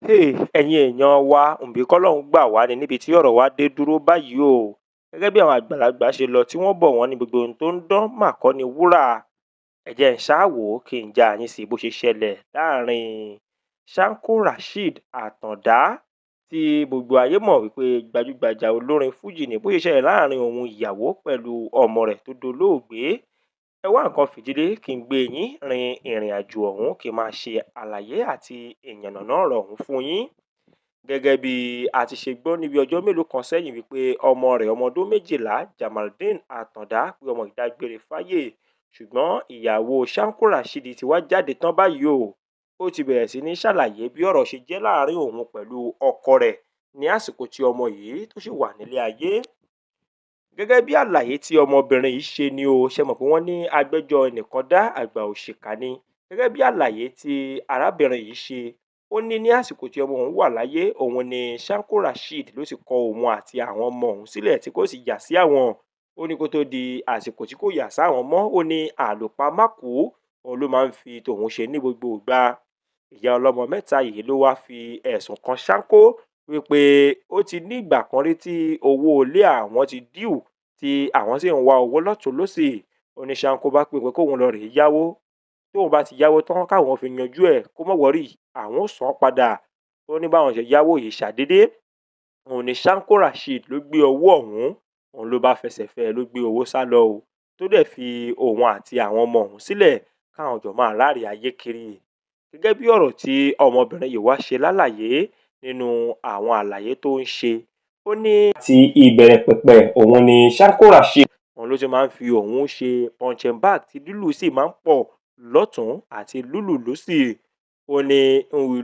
Ẹ̀yin èèyàn wa, ǹbí kọ́lọ́hún gbà wá ní níbi tí ọ̀rọ̀ wa dé dúró báyìí o. Gẹ́gẹ́ bí àwọn àgbàlagbà ṣe lọ tí wọ́n bọ̀, wọ́n ní gbogbo ohun tó ń dán mà kọ́ ni wúrà. Ẹ jẹ́ ń ṣáà wò ó kí n já yín sí bó ṣe ṣẹlẹ̀ láàrin Shanko Rasheed Àtàndá, tí gbogbo ayé mọ̀ wípé gbajúgbajà olórin fújì ní, bó ṣe ṣẹlẹ̀ láàrin òun ìyàwó pẹ̀lú ọmọ rẹ̀ tó dolóògbé. Ẹ wá nǹkan fìdílé kí n gbé yín rin ìrìn àjò ọ̀hún, kí n máa ṣe àlàyé àti ìyànnàná ọ̀rọ̀ ọ̀hún fún yín. Gẹ́gẹ́ bí a ti ṣe gbọ́ níbi ọjọ́ mélòó kan sẹ́yìn wípé ọmọ rẹ̀ ọmọ ọdún 12, Jamaldeen Àtàndá, pé ọmọ ìdágbére fáyé, ṣùgbọ́n ìyàwó Shanko Rasheed ti wá jáde tán báyìí o. Ó ti bẹ̀rẹ̀ sí ní ṣàlàyé bí ọ̀rọ̀ ṣe jẹ́ láàrin òun pẹ̀lú ọkọ rẹ̀ ní àsìkò tí ọmọ yìí tó sì wà nílé ayé. Gẹ́gẹ́ bí àlàyé tí ọmọbìnrin yìí ṣe ni o, ṣe mọ̀ pé wọ́n ní agbẹjọ́ ẹnìkan dá àgbà òṣìkà ni. Gẹ́gẹ́ bí àlàyé tí arábìnrin yìí ṣe, ó ní ní àsìkò tí ọmọ òun wà láyé, òun ni Shanko Rasheed ló ti kọ òun àti àwọn ọmọ òun sílẹ̀ tí kò sì yà sí àwọn. Ó ní kó tó di àsìkò tí kò yà sáwọn mọ́, ó ní àlòpàámákù òun ló máa ń fi tòun ṣe ní gbogbo ìgbà. Ìyá ọlọ́mọ mẹ́ta yìí ló wáá fi ẹ̀sùn kan Shanko wípé ó ti ní ìgbà kan rí tí owó ilé àwọn ti díù, tí àwọn sì ń wá owó lọ́tùn lọ́sì. Ó ní Shanko bá pè pé kóun lọ rèé yáwó, tóun bá ti yáwó tán káwọn fi yanjú ẹ̀, kó má worry, àwọn ó san án padà. Ó ní báwọn ṣe yáwó yìí ṣàdédé, òun ní Shanko Rasheed ló gbé owó ọ̀hún, òun ló bá fẹsẹ̀ fẹ́ ẹ, ló gbé owó sá lọ o, tó dẹ̀ fi òun àti àwọn ọmọ òun sílẹ̀ káwọn jọ máa ráre ayé kiri. Gẹ́gẹ́ bí ọ̀rọ̀ tí ọmọbìnrin yìí wá ṣe lálàyé nínú àwọn àlàyé tó ń ṣe, ó ní ti ìbẹ̀rẹ̀ pẹ̀pẹ̀ òun ni Shanko Rasheed òun ló ti máa ń fi òun ṣe punching bag tí lúlù sì máa ń pọ̀ lọ́tùn àti lúlù lósì. Ó ní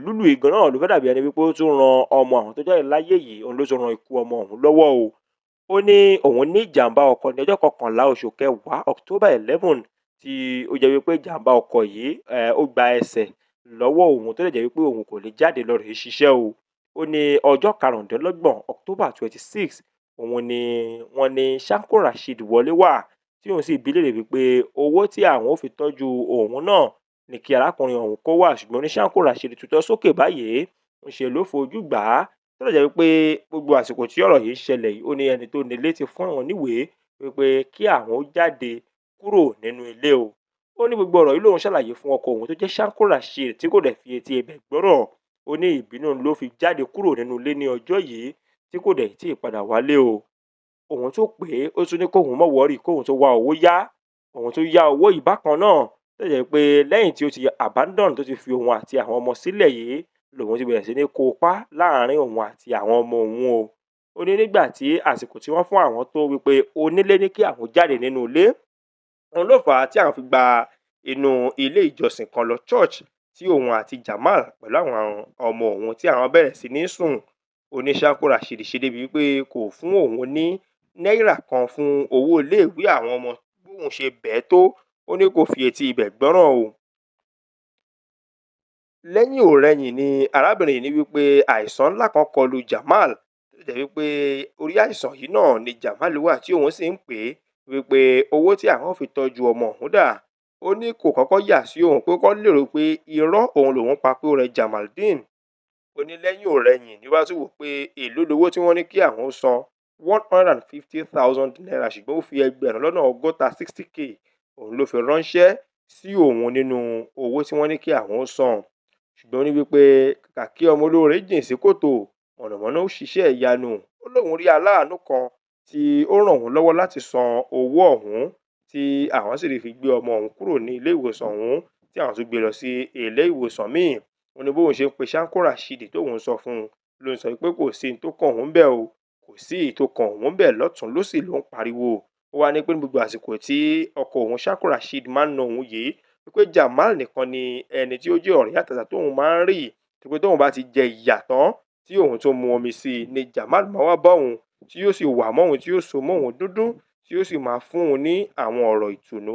lúlù ìgan náà ló fẹ́ dàbí ẹni wípé ó tún ran ọmọ àwọn tó jáde láyé yìí, òun ló tún ran ikú ọmọ òun lọ́wọ́ o. Ó ní òun ní ìjàmbá ọkọ̀ ní ọjọ́ 11 oṣù kẹwàá, October 11, tí ó jẹ́ wípé ìjàmbá ọkọ̀ yìí ó gba ẹsẹ̀ lọ́wọ́ òun, tó lè jẹ́ wípé òun kò lè jáde lọ rèé ṣiṣẹ́ o. Ó ní ọjọ́ 25, October 26, òun ni wọ́n ní Shanko Rasheed wọlé wá, tí òun sì bi léèrè wípé owó tí àwọn ò fi tọ́jú òun náà ní kí arákùnrin ọ̀hún kó wá, ṣùgbọ́n ní Shanko Rasheed tutọ́ sókè báyìí, ń ṣe ló fojú gbà á, tó lè jẹ́ wípé gbogbo àsìkò tí ọ̀rọ̀ yìí ṣẹlẹ̀ yìí, ó ní ẹni tó nílé ti fún àwọn níwèé wípé kí àwọn ó jáde kúrò nínú ilé o. Ó ní gbogbo ọ̀rọ̀ yìí lòun ṣàlàyé fún ọkọ òun tó jẹ́ Shanko Rasheed, tí kò dẹ̀ fi etí ibẹ̀ gbọ́rọ̀. Ó ní ìbínú ló fi jáde kúrò nínú ilé ní ọjọ́ yìí, tí kò dẹ̀ tí ì padà wálé o. Òun tó pè é, ó tún ní kóun má worry, kóun tó wá owó yá. Òun tó yá owó yìí bákan náà, tó jẹ́ pé lẹ́yìn tí ó ti abandon, tó ti fi òun àti àwọn ọmọ sílẹ̀ yìí, lòun ti bẹ̀rẹ̀ sí ní kó pa láàrin òun àti àwọn ọmọ òun o. Ó ní nígbà tí àsìkò tí wọ́n fún àwọn tó wípé onílé ní kí àwọn jáde nínú ilé, òun ló fà á tí àwọn fi gba inú ilé ìjọsìn kan lọ, church, tí òun àti Jamal pẹ̀lú àwọn ọmọ òun tí àwọn bẹ̀rẹ̀ sí ní sùn. Ó ní Shanko Rasheed ṣe débi wípé kò fún òun ní náírà kan fún owó iléèwé àwọn ọmọ, bóun ṣe bẹ́ẹ̀ tó, ó ní kò fi etí ibẹ̀ gbọ́ràn o. Lẹ́yìn ò-rẹyìn ni arábìnrin yìí ní wípé àìsàn ńlá kan kọlu Jamal, tó jẹ́ wípé orí àìsàn yìí náà ni Jamal wà, tí òun sì ń pè é wípé owó tí àwọn fi tọ́jú ọmọ òun dà. Ó ní kò kọ́kọ́ yà sí òun, pé kọ́ lérò pé irọ́ òun lòun pa pé ó rẹ Jamaldeen. Ó ní lẹ́yìn ò-rẹyìn ní wàá tún wò pé èló lowó tí wọ́n ní kí àwọn san, ₦150,000, ṣùgbọ́n ó fi 60,000, 60K, òun ló fi ránṣẹ́ sí òun nínú owó tí wọ́n ní kí àwọn san. Ṣùgbọ́n ó ní wípé kàkà kí ọmọ olóore jìn sí kòtò, mọ̀nàmọ́ná ó ṣiṣẹ́ ìyanu. Ó lóun rí aláàánú kan tí ó ràn òun lọ́wọ́ láti san owó ọ̀hún, tí àwọn sì lè fi gbé ọmọ òun kúrò ní ilé ìwòsàn ọ̀hún, tí àwọn tún gbé lọ sí ilé ìwòsàn míì. Ó ní bóun ṣe ń pe Shanko Rasheed tóun sọ fún un ló ń sọ pé kò sí ní tó kàn òun bẹ́ẹ̀ o, kò sí èyí tó kan òun bẹ́ẹ̀, lọ́tùn lósì ló ń pariwo. Ó wá ní pé ní gbogbo àsìkò tí ọkọ òun Shanko Rasheed máa ń na òun yìí, wípé Jamal nìkan ni ẹni tí ó jẹ́ ọ̀rẹ́ àtàtà tóun máa ń rí, wípé tóun bá ti jẹ ìyà tán tí òun tó mu omi sí i ni Jamal máa wá bá òun, tí yóò sì wà mọ́ òun, tí yóò so mọ́ òun dúndún, tí yóò sì máa fún òun ní àwọn ọ̀rọ̀ ìtùnú.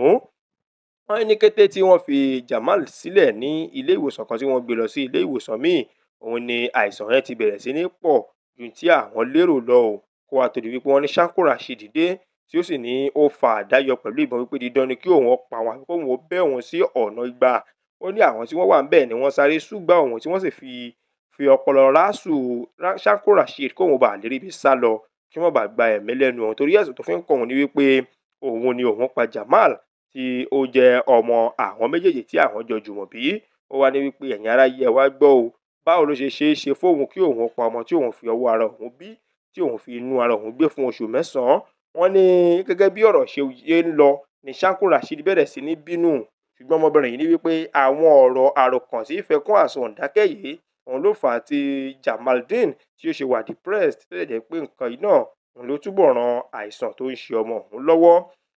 Wọ́n ní kété tí wọ́n fi Jamal sílẹ̀ ní ilé ìwòsàn kan tí wọ́n gbé lọ sí ilé ìwòsàn míì, òun ni àìsàn yẹn ti bẹ̀rẹ̀ sí ní pọ̀ ju tí àwọn lérò lọ o. Kó wá tó di wípé wọ́n ní Shanko Rasheed dé, tí ó sì ní ó fa àdá yọ pẹ̀lú ìbọn wípé dídán ni kí òun pa òun àbí kóun ó bẹ́ òun sí ọ̀nà igba. Ó ní àwọn tí wọ́n wà ńbẹ̀ ni wọ́n sáré ṣùgbà òun, tí wọ́n sì fi fi ọpọlọ ráṣù Shanko Rasheed kóun bá lè ríbi sá lọ, kí wọ́n bá gba ẹ̀mí lẹ́nu òun, torí ẹ̀sùn tó fi ń kàn òun ní wípé òun ni òun pa Jamal tí ó jẹ́ ọmọ àwọn méjèèjì tí àwọn jọ jùmọ̀ bí. Ó wá ní wípé ẹ̀yin ará yẹ wá gbọ́ o, báwo ló ṣe ṣeé ṣe fóun kí òun pa ọmọ tí òun fi ọwọ́ ara òun bí, tí òun fi inú ara òun gbé fún oṣù mẹ́sàn-án. Wọ́n ní gẹ́gẹ́ bí ọ̀rọ̀ ṣe ń lọ ní Shanko Rasheed bẹ̀rẹ̀ sí ní bínú, ṣùgbọ́n ọmọbìnrin yìí ní wípé àwọn ọ̀rọ̀ àròkàn sí ìfẹ́kún àsọ̀ǹdákẹ́ yìí òun ló fà á tí Jamaldeen tí ó ṣe wà depressed, tó jẹ́ pé nǹkan yìí náà òun ló túbọ̀ ran àìsàn tó ń ṣe ọmọ òun lọ́wọ́.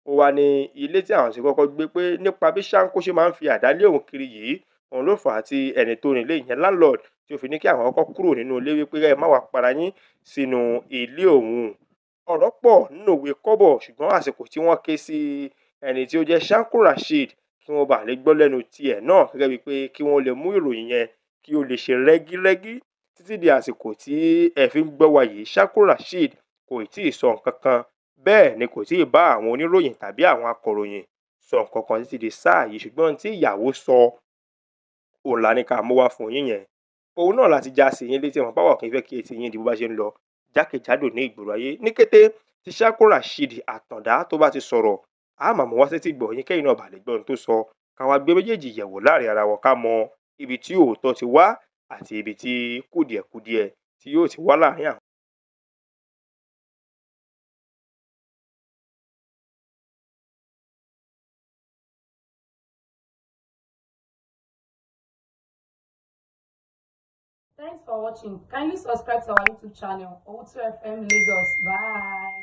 Ó wá ní ilé tí àwọn ti kọ́kọ́ gbé pé nípa bí Shanko ṣe máa ń fi àdá lé òun kiri yìí òun ló fà á tí ẹni tó nílé ìyẹn landlord tí ó fi ní kí àwọn kọ́kọ́ kúrò nínú ilé wípé ẹ má wàá para yín sínú ilé òun. Ọ̀rọ̀ pọ̀ nínú òwe kọ́bọ̀, ṣùgbọ́n àsìkò tí wọ́n ké sí ẹni tí ó jẹ́ Shanko Rasheed kí wọ́n bá lè gbọ́ lẹ́nu tiẹ̀ náà gẹ́gẹ́ bíi pé kí wọ́n lè mú ìròyìn yẹn kí ó lè ṣe rẹ́gírẹ́gí títí di àsìkò tí ẹ fi ń gbọ́ wa yìí. Shanko Rasheed kò tí ì sọ nǹkan kan, bẹ́ẹ̀ ni kò tí ì bá àwọn oníròyìn tàbí àwọn akọ̀ròyìn sọ nǹkan kan títí di sáà yìí, ṣùgbọ́n tí ìyàwó sọ òun là ní ká mú wá fún yín yẹn. Òun náà láti já sí yín létí, wọn báwọ̀ kì í fẹ́ kí etí yín di bó bá ṣe ń lọ jákèjádò ní ìgboro ayé. Ní kété tí Shanko Rasheed Àtàndá tó bá ti sọ̀rọ̀, a máa mú wá sétí gbọ̀ yín kẹ́yìn náà bá lè gbọ́ ohun tó sọ, ká wá gbé méjèèjì yẹ̀wò láàrin ara wọn, ká mọ ibi tí òótọ́ ti wá àti ibi tí kùdìẹ̀kudiẹ tí yóò ti wá láàrin àwọn. Thanks for watching. Kindly subscribe to our YouTube channel, Owutu FM Lagos. Bye.